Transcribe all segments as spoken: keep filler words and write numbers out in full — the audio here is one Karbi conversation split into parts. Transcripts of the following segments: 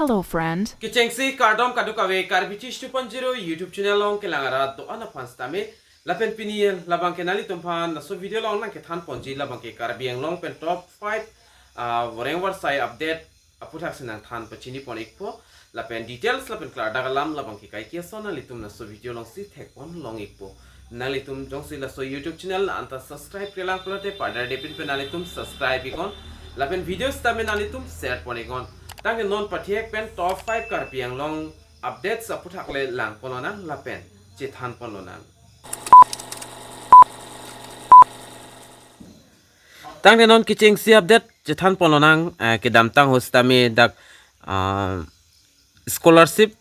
Hello, friend. Kechengsi kardom kadokave Karbi Teach two point zero YouTube channel along kelang arat do-an aphan sitame. Lapen pini labang ke nanglitum aphan laso video along nangkethan ponji labang ke Karbi Anglong pen top five, ah, voreng varsai update aputhaksi nangthan pachini pon ikpo. Lapen details lapen klardak alam labang ke kaike ason nanglitum laso video alongsi thek pon long ikpo. Nanglitum jongsi laso YouTube channel anta subscribe-kle lang pulote pada depin pen nanglitum subscribe iknon. Lapen video sitame nanglitum share pon iknon. Tangte non pathek pen top five Karbi Anglong updates aputhak le lang pon lonang lapen chethan pon lonang. Tangte non kechengsi update chethan pon lonang, eh, kedamtang ahut sitame dak, ah, scholarship,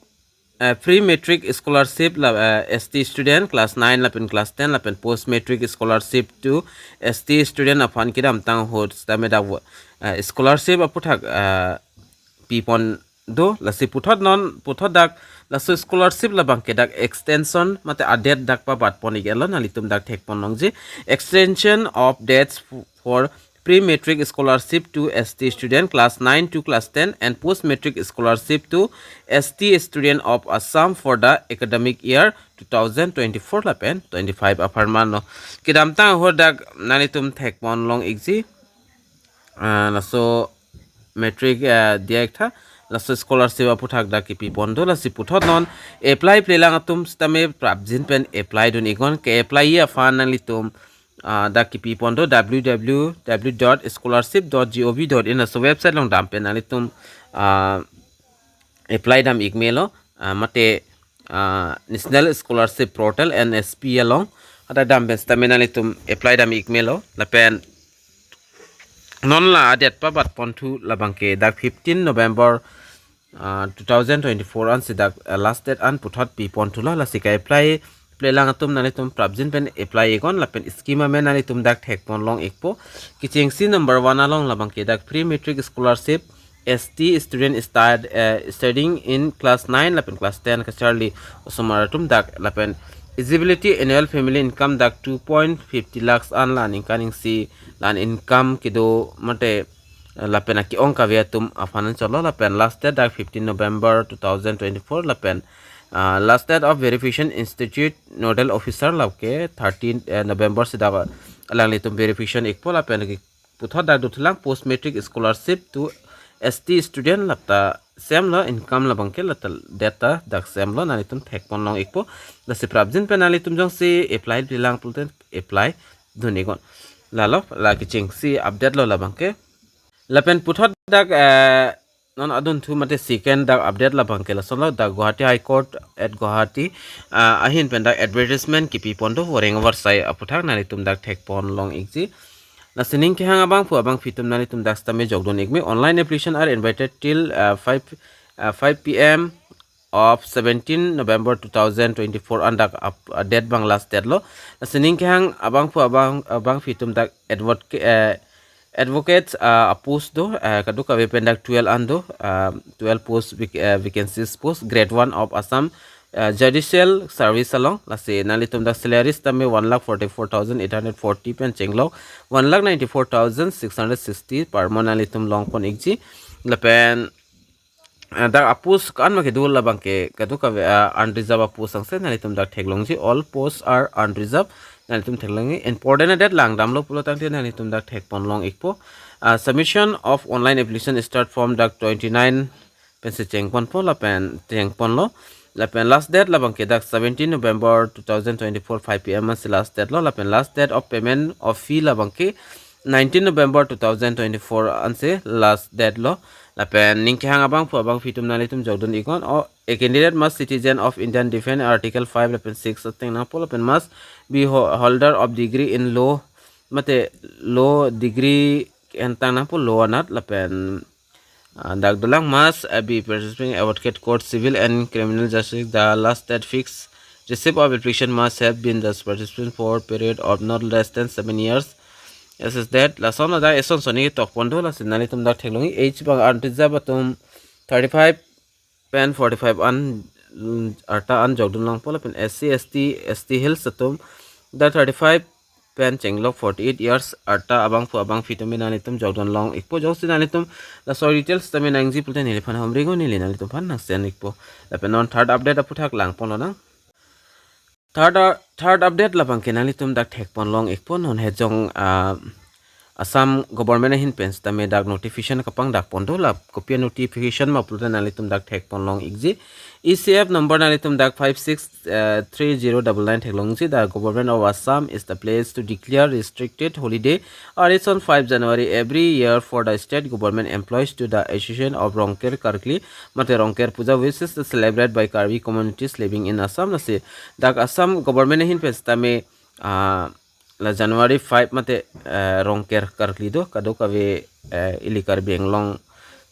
eh, pre-matric scholarship la, eh, S T student class nine lapen class ten lapen post-matric scholarship to S T student aphan kedamtang ahut sitame dak, eh, scholarship aputhak, eh, pi pon do, lasi puthot non, puthot dak laso scholarship labang ke dak extension mate adet dak pabat pon ik-etlo, nanglitum dak thek pon longji. Extension of dates f-, for pre-matric scholarship to S T student class nine to class ten and post-matric scholarship to S T student of Assam for the academic year two thousand twenty-four lapen twenty-five apharman lo. Kedamtang ahut dak nanglitum thek pon long ikji. Ah, laso matric, ah, diya iktha, laso scholarship aputhak dak kipi pon do, lasi puthot non apply-kle lang atum sitame prapjin pen apply dun iknon. Ke-apply aphan nanglitum, ah, dak kipi pon do W W W dot scholarship dot G O V dot in laso website along dam pen nanglitum, ah, apply dam ik melo, ah, mate, ah, National Scholarship Portal, N S P along. Hadak dam pen sitame nanglitum apply dam ik melo. Lapen non la adet pabat ponthu labang ke dak fifteen November, ah, two thousand twenty-four ansi dak, ah, last date an puthot pi ponthulo, lasi ke-apply-kle lang atum nanglitum prapjin pen apply iknon lapen scheme amen nanglitum dak thek pon long ikpo. Kechengsi number one along labang ke dak pre-matric scholarship S T student start, eh, studying in class nine lapen class ten kacharli osomar atum dak lapen eligibility annual family income dak two point fifty lakhs an la aningkan isi la an income kedo mate, eh, lapen ake-ong kave atum aphan cholo. Lapen last date dak fifteen November two thousand twenty-four lapen, ah, last date of verification institute nodal officer lake thirteen, eh, November si dak alanglitum verification ikpo lapen puthot dak dothulang post-matric scholarship to S T student lata same lo, income labang ke lata date ta dak same lo, nanglitum thek pon long ikpo. Lasi prapjin pen nanglitum jongsi apply-kle lang pulote apply dun iknon. Lalo, la kechengsi update lo labang ke. Lapen puthot dak, eh, non adunthu mate second dak update labang ke lason lo, dak Guwahati High Court at Guwahati, ah, ahin pen dak advertisement kipi pon do, voreng varsai aputhak nanglitum dak thek pon long ikji. Lasi ning kehang abangphu abangphi atum nanglitum dak sitame jokdun ik me. Online application are invited till, ah, five, ah, five P M of seventeen November two thousand twenty-four an dak ap-, ah, date abang last date lo. Lasi ning kehang abangphu abang, abangphi atum dak advocate, eh, advocates, ah, a-post do, eh, kadokave pen dak twelve an do, ah, twelve post vac-, eh, vacancies post grade one of Assam, eh, Judicial Service along. Lasi nanglitum dak salary sitame one lakh forty-four thousand eight hundred forty pen chenglok one lakh ninety-four thousand six hundred sixty per month nanglitum long pon ikji. Lapen, ah, dak a-post ko-an ma kedo labang ke kadokave, ah, unreserved a-post angse nanglitum dak thek longji, all posts are unreserved, nanglitum thek longji. Important adet lang damlo pulo tangte nanglitum dak thek pon long ikpo. Ah, submission of online application start from dak twenty-nine pensi cheng ponpo lapen cheng ponlo. Lapen last date labang ke dak seventeen November two thousand twenty-four five P M ansi last date lo. Lapen last date of payment of fee labang ke nineteen November two thousand twenty-four ansi last date lo. Lapen ning kehang abangphu abangphi atum nanglitum jokdun iknon. O, a candidate must citizen of Indian Defence Article five lapen six ateng nangpo lapen must be ho-, holder of degree in law, mate law degree entang nangpo law anat lapen, ah, dak dolang must, ah, be participating advocate court civil and criminal justice. The last date fixed receipt of application must have been the participant for period of not less than seven years. As is that, lason ladak eson soni tok pon do, lasi nanglitum dak thek longji. Age abang unreserved atum thirty-five pen forty-five an, mm, arta an jokdun langpo lapen S C, S T, S T Hills atum dak thirty-five pen chenglok forty-eight years arta abangphu abangphi tame nanglitum jokdun long ikpo. Jongsi nanglitum laso details tame nangji pulote neliphan homring o, neli nanglitum aphan nangsen ikpo. Lapen non third update aphuthak langponlonang. Third, uh, third update labangke nanglitum dak thekpon long ikpo, non hejong, uh, Assam government ahin pen sitame dak notification kapangdakpon do. La kopi notification ma pulote nanglitum dak thekpon long ikji. E C F number nanglitum dak five six three zero double nine theklongji. The government of Assam is the pledge to declare restricted holiday on its on five January every year for the state government employees to the Association of Rongker Karkli mate Rongker Puja, which is celebrated by Karbi communities living in Assam. Lasi dak Assam government ahin pen sitame, ah, la January five mate, eh, Rongker Karkli do, kadokave, eh, ili Karbi Anglong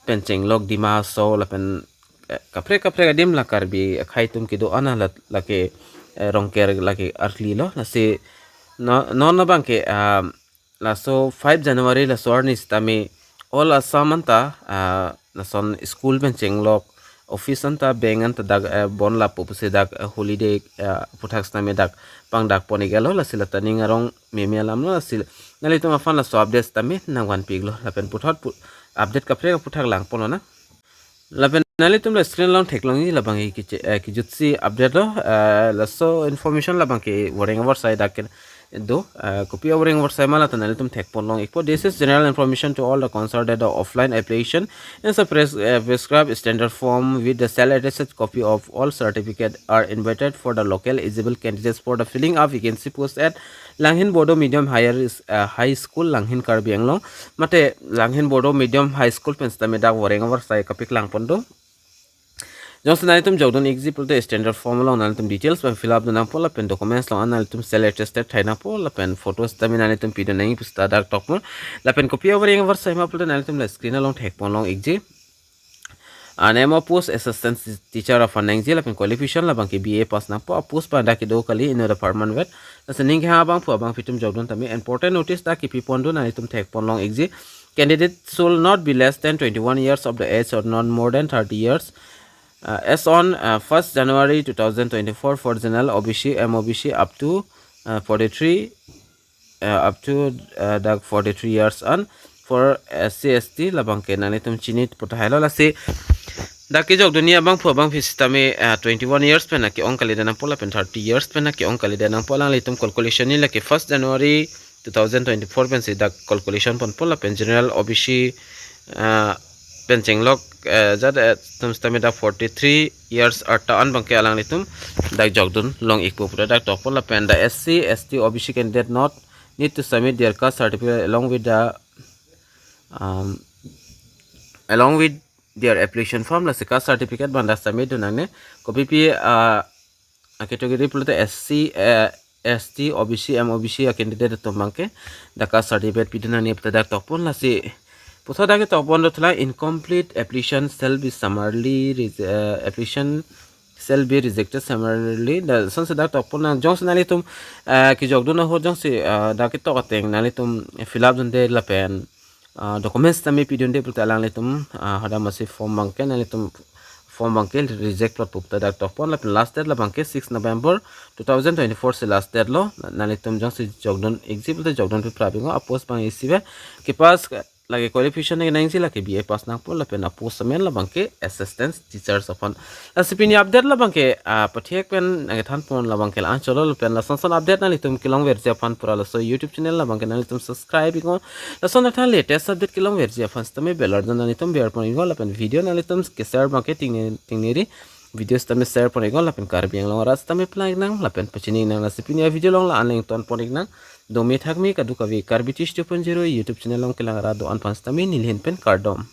pen chenglok Dima Hasao lapen, eh, kaprek kaprek adim la Karbi akhei atum kedo-an la, lake, eh, Rongker lake arkli lo. Lasi no, non abangke, ah, laso five January laso arni sitame all Assam anta, ah, lason school pen chenglok, office anta, bank anta dak, eh, bon lapu pusi dak, eh, holiday, eh, aphuthak sitame dak pangdakpon iklo. Lasi lata ning arong meme alam lo. Lasi nanglitum aphan laso update sitame nangvanpi iklo. Lapen puthot pu-, update kaprek aphuthak langponlonang. Lapen nanglitum la screen along theklongji labangke kije-, eh, kijutsi update lo, eh, laso information labangke Wareng Avarsai dak ke do, eh, kopi Wareng Avarsai ma lata nanglitum thekpon long ikpo. This is general information to all the concerned that the offline application in the pres-, eh, prescribed standard form with the self attested copy of all certificate are invited for the local eligible candidates for the filling of vacancy post at Langhin Bodo Medium Higher is, uh, High School, Langhin, Karbi Anglong. Mate Langhin Bodo Medium High School pen sitame dak Wareng Avarsai kapaklangpon do. Jongsi nanglitum jokdun ikji pulote standard form along nanglitum details pen fill up dun nangpo lapen documents along nanglitum self attested thai nangpo lapen photos tame nanglitum pidun nangji pusi ta dak tokpon. Lapen kopi Wareng Avarsai ma pulote nanglitum la screen along thekpon long ikji. A name of post assistant teacher aphan nangji lapen qualification labangke B A pass nangpo. A post abang dak kedo kali, ino department vet. Lasi ning kehang abangphu abangphi atum jokdun tame important notice dak kipipon do, nanglitum thekpon long ikji. Candidate should not be less than twenty-one years of the age or not more than thirty years. Uh, as on, uh, first January two thousand twenty-four for general, O B C, M O B C up to, uh, forty-three, uh, up to, uh, dak forty-three years, and for S C, S T labangke nanglitum chini pu tahai lo. Lasi dak kejokdunji abangphu abangphi sitame, uh, twenty-one years pen ke-ong kalidet nangpo lapen thirty years pen ke-ong kalidet nangpo. Alanglitum calculation ni lake first January two thousand twenty-four pensi dak calculation ponpo lapen general, O B C, uh, pen chenglok, uh, jat, uh, atum sitame dak forty-three years arta an abangke alanglitum dak jokdun long ikpo puta dak tokpo. Lapen the S C, S T, O B C candidate not need to submit their caste certificate along with the, um, along with their application form. Lasi caste certificate abang dak submit dun nangne. Kopipi, uh, a category pulote S C, eh, S T, O B C, M O B C a candidate atum abangke dak caste certificate pidun nangne puta dak tokpon. Lasi puthot dak tokpon do thela, incomplete application shall be summarily re-, eh, application shall be rejected summarily. Lasonsi dak tokpon nang. Jongsi nanglitum, eh, kejokdun ahut jongsi, eh, dak ketok ateng nanglitum fill up dunde lapen, ah, documents tame pidunde puta alanglitum, ah, hadak masi form abangke nanglitum form abangke reject plot puta dak tokpon. Lapen last date labangke six November two thousand twenty-four si last date lo. Nanglitum jongsi jokdun ikji puta jokdunpi prapingo. A post abang isive kepass lake qualification nangji lake B A pass nangpo lapen a post amen labangke assistant teachers aphan. Lasi pini update labangke, ah, pathek pen nangkethanpon labangke la-an cholo lapen lasonson update nanglitum kelongverji aphan pura laso YouTube channel labangke nanglitum subscribe iknon. Lasonthothan latest update kelongverji aphan sitame bell icon nanglitum berpon iknon lapen video nanglitum ke-share abangke tingne-, tingneri video sitame share pon iknon lapen Karbi Anglong arat sitame plang iknang lapen pachini iknang. Lasi pini a video along la-an le ingtonpon iknang. Dome thakme kadokave Karbi Tish two point zero YouTube channel along kelang arat do-an aphan sitame neli ahin pen kardom.